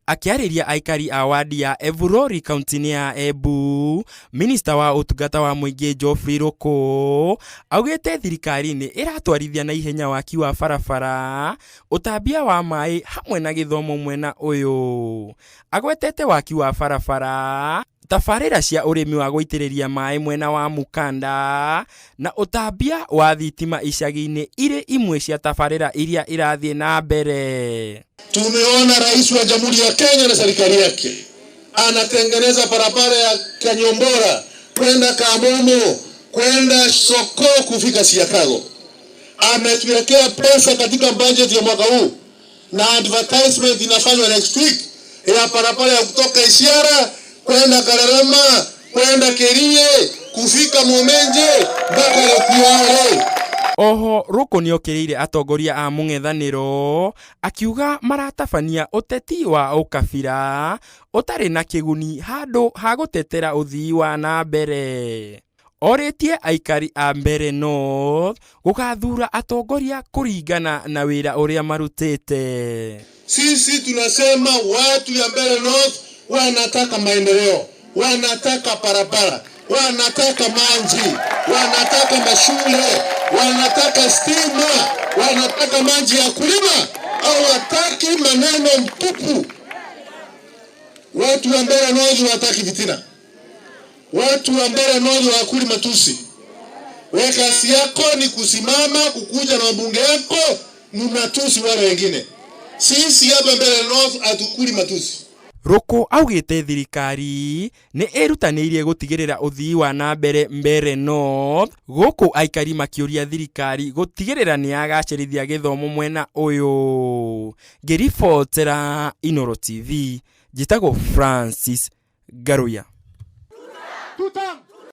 Akĩarĩria aikari a wadi ya Evurori kaunti-inĩ ya Embu, minista wa ũtungata wa mũingĩ Geoffrey Rũkũ augĩte thirikari nĩ ĩratwarithia na ihenya waki wa barabara, ũtambia wa maĩ hamwe na gĩthomo mwena ũyũ. Agwetete waki wa barabara, tabarĩra cia ũrĩmi wa gũitĩrĩria maĩ mwena wa Mukanda na ũtambia wa thitima icagi-inĩ irĩ imwe cia tabarĩra iria irathiĩ na mbere. Tumeona rais wa Jamhuri ya Kenya na serikali yake anatengeneza barabara ya Kanyombora kwenda Kamumu kwenda Soko kufika Siakago. Ametuwekea pesa katika budget ya mwaka huu na advertisement inafanywa next week ya barabara ya kutoka Isiara kwenda Kararama kwenda Kerie kufika Momenje mpaka Lokiwale. Oho Rũkũ nĩokĩrĩire atongoria a mũng'ethanĩro akiuga maratabania ũteti wa ũkabira ũtarĩ na kĩguni handũ ha gũtetera ũthii wa na mbere. Orĩtie aikari a Mbeere North gũgathura atongoria kũringana na wĩra ũrĩa marutĩte. Sisi tunasema watu ya Mbeere North wanataka maendeleo, wanataka barabara, wanataka maji, wanataka mashule, wanataka stima, wanataka maji ya kulima. Hawataki maneno mtupu. Watu wa Mbeere North hawataki fitina. Watu wa Mbeere North hawakuli matusi. We kazi yako ni kusimama, kukuja na wabunge yako, mnatusi wale wengine. Sisi hapa Mbeere North hatukuli matusi. Rũkũ augĩte thirikari nĩ ĩrutanĩirie gũtigĩrĩra ũthii wa na mbere Mbeere North gũkũ aikari makĩũria thirikari gũtigĩrĩra nĩ yagacĩrithia gĩthomo mwena ũyũ. Ngĩribotera Inooro TV, njĩtagwo Francis Ngaruiya. Tutam.